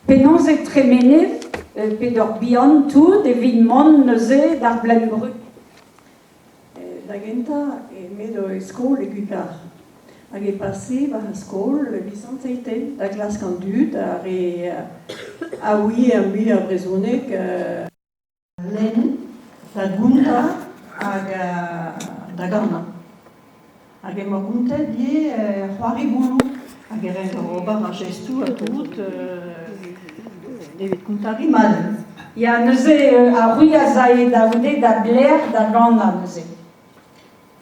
Penaos e tremenez p'edoc'h bihan tout evit mont neuze d'ar Bleun-Brug? Da gentañ emedo e skol e Gwikar hag e pase war ar skol Visant Seite da glask an dud ar re a ouie ar muiañ brezhoneg lenn, da gontañ hag da ganañ. Hag emañ kontet ivez c'hoari bouloù hag e renker ober ar jestoù ha tout evit kontañ rimadenn. Ya, neuze ar c'hwi az ae da goude da Blair da ganañ neuze.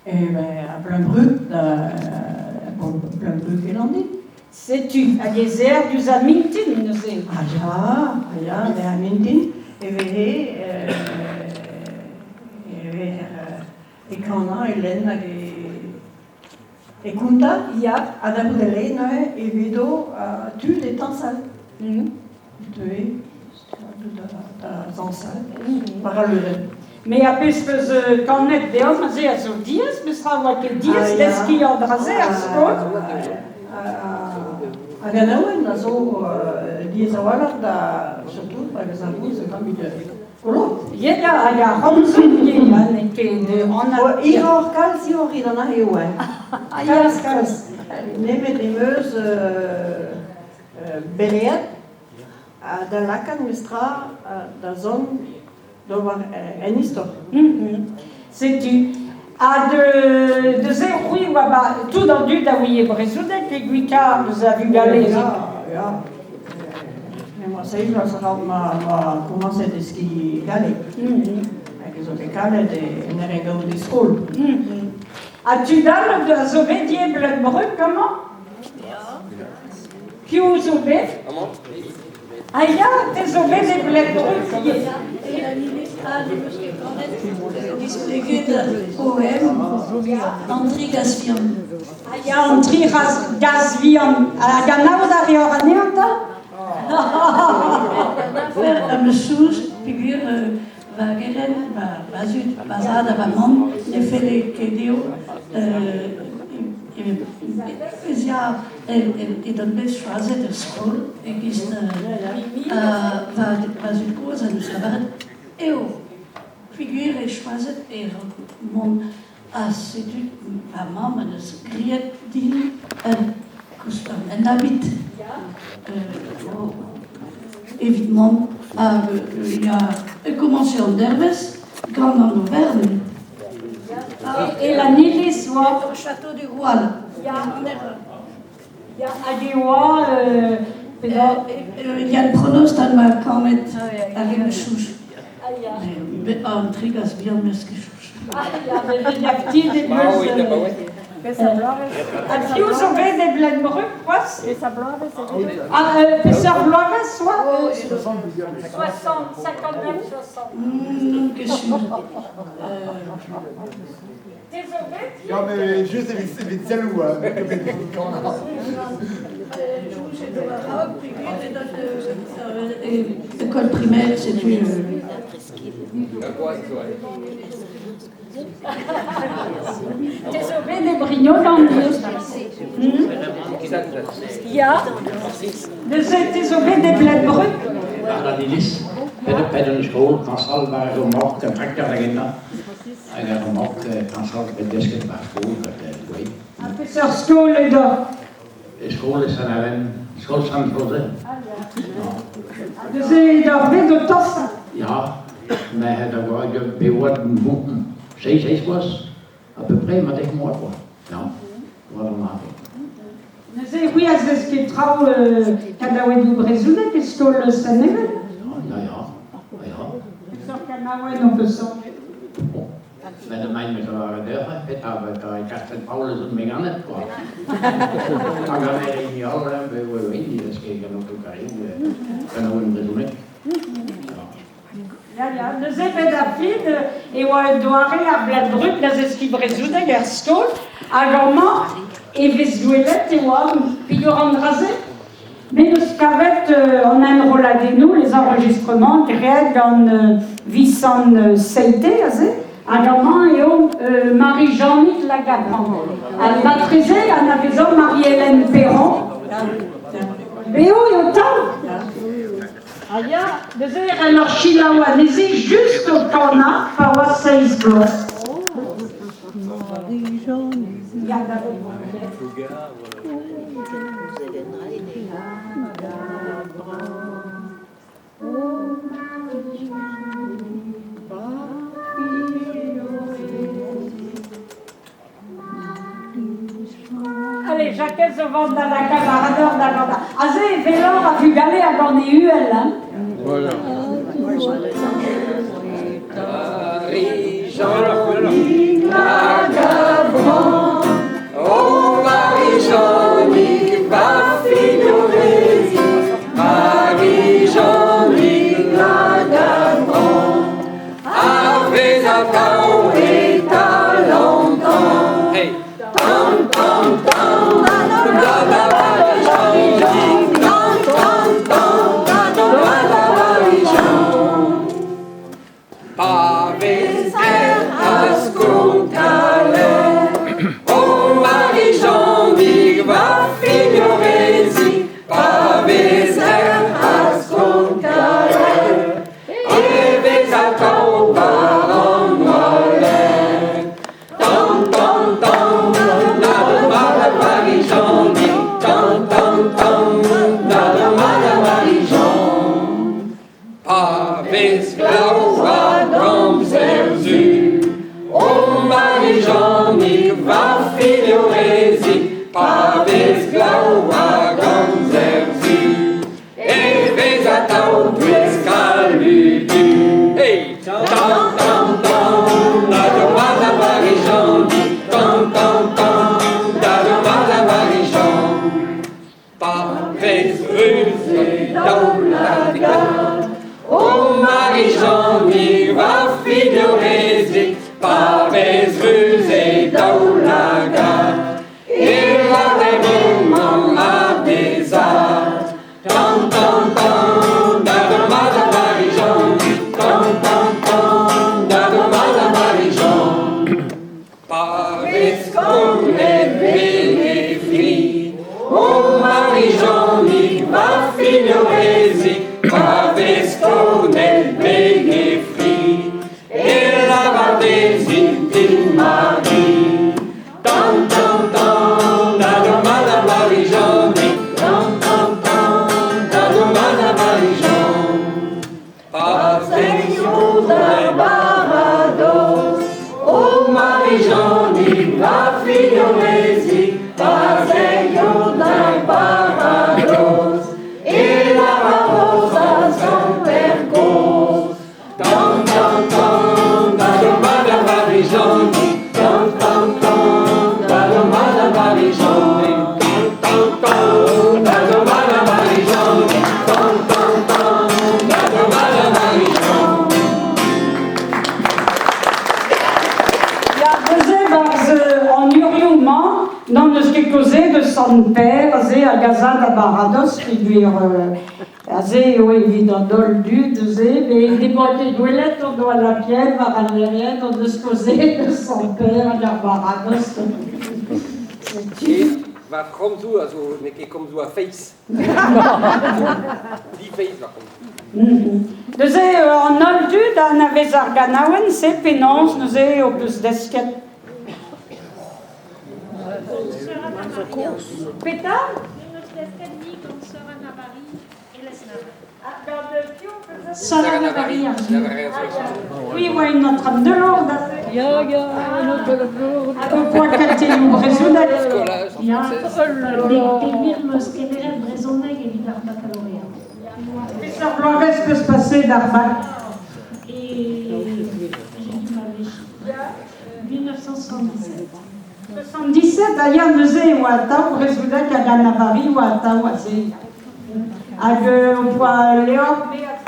Eh ben, a Bleun-Brug, da bon, Bleun-Brug Elandi. Setu, hag ez eer diouzh ar mintin neuze. Ah ya, ah ya, dezhañ ar mintin e vehe e vehe e kanañ, e lenn hag e kontañ. Ya. Ha da vout e neuze e vedo tud e tañsal. Teue da zañsal war al leurenn. Mais ar pezh 'peus kanet deomp aze a zo diaes, petra a oa ket diaes deskiñ an dra-se ar skol? Hag an awen a zo diaes a-walc'h da surtout pa vez ar gouz un tammig kolot. Ya, ya, hag ar c'homzoù ivez, ha n'eo ket anat. Hiroc'h kalz hiroc'h edan aze eo, hein. Kalz, kalz. Nemet em eus bereat ha da lakaat memestra da zont d'ober en istor. Setu. Ha de se c'hwi oa ba tout an dud a ouie brezhoneg e Gwikar deus a vugale. Ya, ya. Me moa seizh vloaz a-raok ma ma komañset deskiñ galleg. Hag ez zo bet kalet en ur gaout e skol. Ha tud all a zo bet ivez Bleun-Brug amañ? Piv zo bet? Ah ya, te zo bet e Bleun-Brug ivez. Displeget poem an tri gaz vihan. Ah ya, an tri gaz vihan. Hag anaout a reoc'h anezhañ 'ta? An afer am eus soñj peogwir va gerent, va zud, va zad ha va mamm ne felle ket dezho ez ya edon bet choazet er skol e-giz va zud-kozh en deus lavaret eo peogwir eo choazet e rank mont ha setu va mamm en deus graet din un kostum, un abid evit mont hag ya e komañse an dervezh gant an oferenn. E Lanniliz oa. Au château du Roal. Ya, ya, hag e oa Yann Pronost ha ma kanet hag em eus soñj. An tregas bihan 'meus ket soñj. Ah ya, met yakti e deus... Ha piv zo bet e Bleun-Brug c'hoazh? Ah, peseurt bloavezh oa? 60, 59, 60. N'on ket sur. Te zo bet? Ya, mais juste evit selloù, hein, École primaire, setu... Te zo bet e Brignogan ivez? Ya. Neuze te zo bet e Bleun-Brug? War an iliz, pet an skol, tañsal war ar remork, an trakteur da gentañ. Hag ar remork, tañsal bet desket war skol, bet oui. Ha peseurt skol edo? E skol e Sant-Alen, skol Sant-José. Ah ya. Neuze edoc'h bet o tañsal? Ya, met da oa bet oad seizh, seizh vloaz, à peu près, ma dek moa quoi. Ya, oa ar mare. Neuze c'hwi a zeske traoù kanaouennoù brezhonek e skol Sant-Even? Ya, ya, ya. Peseurt kanaouenn ho peus soñjet? Met emaint me lavaret deoc'h, petra e Kastell-Paol ez on bet ganet, quoi. Hag an hini all, oui, oui, ket gant autokarioù, kanaouenn brezhonek. Ya, ya, neuze bet ar fin e oa un doare ar Bleun-Brug da zeskiñ brezhoneg er skol, hag amañ e vez gwelet e oa peogwir an dra-se. Me 'meus kavet an enrolladennoù, les enregistrements graet gant Visant Seite aze, hag amañ eo Marie-Jeannick Lagabran. Ha matreze anavezomp Marie-Hélène Perron. Beo eo taol? Ha ya, neuze e c'heller selaou anezhi just o kanañ pa oa seizh bloaz. Ya, da Allez, Jakez o vont da lakaat ar radar da ganañ. Aze e welor ar vugale a gane uhel, hein. Voilà. Ya, neuze 'barzh an urioù-mañ n'hon eus ket kaozeet eus Sant-Pêr aze hag azad a Baradoz peogwir aze eo evit an holl dud neuze met ne boa ket gwelet hon doa lakaet war al lec'hienn hon eus kaozeet eus Sant-Pêr hag ar Baradoz. Setu. Va c'homzoù a zo n'eo ket komzoù a feiz. Difeiz va c'homzoù. Neuze an holl dud a anavez ar ganaouenn-se penaos neuze ho peus desket? Petra? Sœur Anna-Marie. Oui, oa un autre de Lourdes. Ya, ya, un autre de Lourdes. Hag ho poa kentelioù brezhoneg. Skolaj en Ya, française. Peogwir 'm eus kemeret brezhoneg evit ar baccalauréat. Peseurt bloavezh peus paseet ar bak? Et j'ai du mal 1977. 77 a ya neuze e oa atav brezhoneg hag Anna-Vari oa atav aze. Hag ho poa levr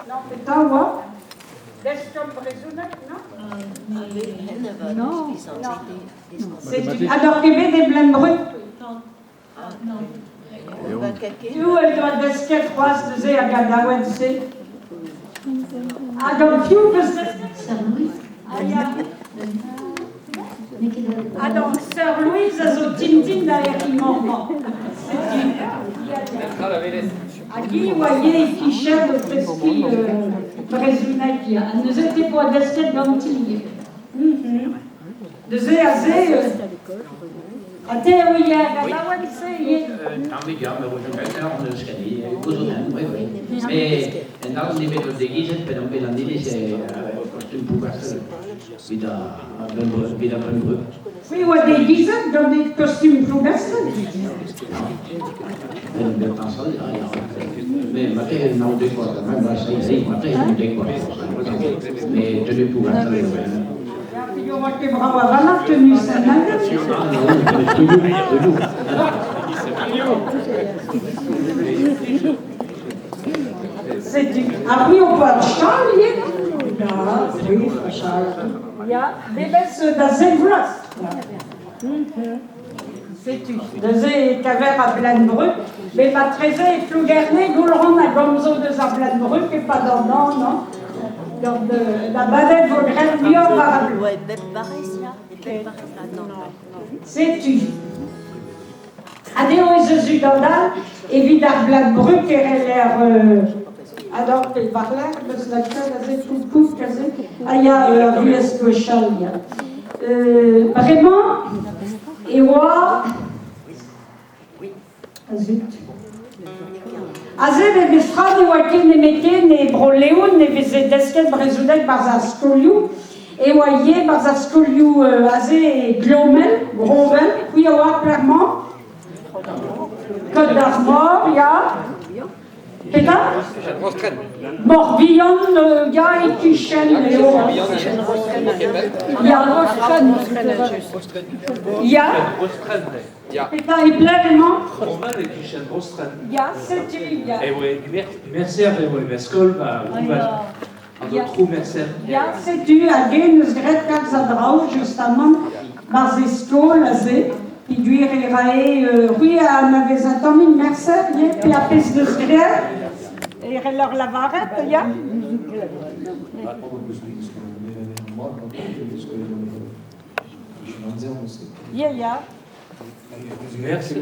non, petra oa? Deskomp brezhoneg, non? Non. Setu, ha ket bet e Bleun-Brug? Non. Non. Piv en doa desket c'hoazh neuze hag ganaouenn-se? Ha gant piv peus desket? Sœur Louise. Ah ya. Ah donc, Sœur Louise a zo tintin da Herri Morvan. Setu. Petra da welez? Hag i oa ivez e-kichen o teskiñ brezhoneg ya. Ha neuze te 'poa desket ganti ivez. Neuze aze ha te a ouie ar ganaouenn-se ivez? Tammig ya, met ouzhpenn n'eus ket gouzout oui, oui. Mais en all nemet o degizet pe bet an iliz e kostum Plougastel evit ar Bleun-Brug. Oui, oa degizet gant e kostum Plougastel. Ben tañsal, ya, ya. Mais marteze an dek vloaz, même seizh, marteze an dek vloaz. Mais tenue Plougastel eo. Ya, peogwir oa ket brav a-walc'h tenue Saint-Malo. Ah non, tenue, tenue. Setu, ha c'hwi ho poa ur chal ivez? Ya, oui, ur chal. Ya, memes da zek vloaz. Setu, neuze e kaver ar Bleun-Brug, met matreze e Plougerne Goulc'han a gomzo deus ar Bleun-Brug e-pad an hañv, non? Gant la badenn vo graet muioc'h war ar Setu. Ha dezho ez eus unan all evit ar Bleun-Brug e reler ador pe war-lerc'h eus lakaat aze kouk aze a ya ur vuhez gwechall ya. Bremañ e oa zut. Aze memestra ne oa ket nemetken e Bro-Leon e veze desket brezhoneg 'barzh ar skolioù. E oa ivez 'barzh ar skolioù aze e Glomel, Groñvel, c'hwi a oar pelec'h-mañ? Côte d'Armor, ya. Petra? Rostren. Morbihan, ya, e-kichen eo. Ya, Ya. Ya. Petra e pelec'h emañ? Romain e-kichen Rostren. Ya, setu, ya. E oe Mercer e oe ma skol ba Rouval. An aotrou Mercer. Ya, setu, hag eñ 'neus graet kalz a draoù, justamant, 'barzh e skol aze. Peogwir e rae c'hwi a anavez un tammig Mercer, ivez, pe ar pezh 'neus graet? E c'heller lavaret, ya? Ya, ya. Mercer.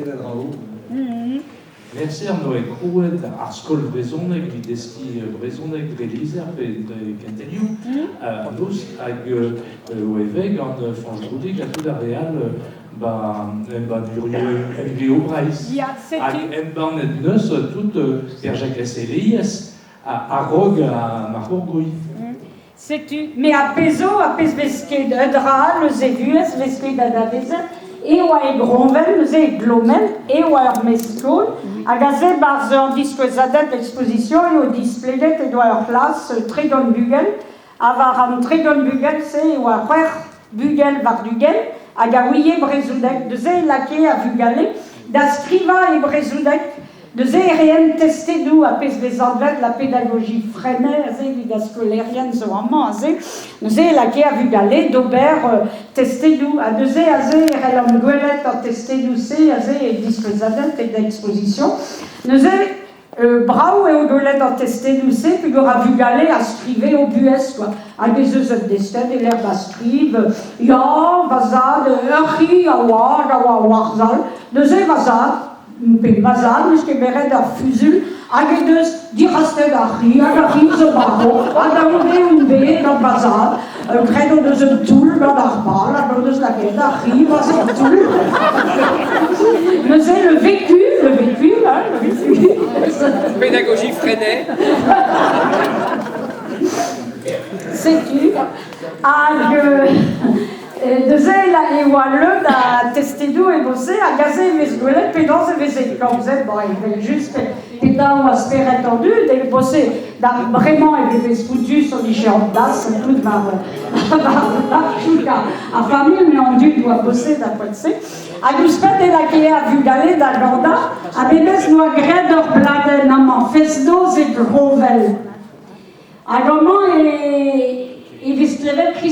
Mercer 'noa krouet ar skol vrezhonek evit deskiñ brezhoneg dre lizher pe dre kentelioù an noz hag oa ivez gant Fañch Broudig ha tout ar re all ba embann urioù Emgleo Breizh. Hag embannet 'neus tout Pêr-Jakez Elias a-raok ar c'hourgouilh. Setu, me a pezo, a pezh vez ket un dra all eus e vuhez, vez ket anavezet, e oa e Groñvel, neuze e Glomel, e oa ur mestr-skol, hag aze 'barzh ur diskouezadeg exposition eo displeget e doa ur c'hlas 30 bugel, ha war an 30 bugel-se e oa c'hwec'h bugel war-ugent hag a ouie brezhoneg. Neuze e lakae ar vugale da skrivañ e brezhoneg. Neuze e reent testedoù ar pezh vez anvet la pédagogie Freinet aze evit ar skolaerien zo amañ aze. Neuze e lakae ar vugale d'ober testedoù ha neuze aze e c'hellan gwelet an testedoù-se aze e diskouezadeg pe d'exposition. Neuze brav eo gwelet an testennoù-se peogwir ar vugale a skrive o buhez quoi. Hag ez eus un destenn e-lec'h ma skriv ya va zad ur c'hi a oa hag a oa war-zal. Neuze va zad, pe ma zad n'eus ket meret ur fusul hag he deus dirastet ar c'hi hag ar c'hi zo marv hag a goude on bet gant va zad graet o deus un toull gant ar bal hag o deus lakaet ar c'hi war an toull. Neuze le vécu, le vécu, hein, le vécu. Pédagogie Freinet. Setu hag neuze e oa leun a testedoù e-mod-se hag aze e vez gwelet penaos e veze komzet, bon evel-just petra oa spered an dud e-mod-se da bremañ e veze foutus an ije an das tout war war chouk ar familh met an dud oa boset a poent-se. Hag ouzhpenn e lakae ar vugale da ganañ ha memes 'noa graet ur bladenn amañ fest-noz e Groñvel. Hag amañ e vez klevet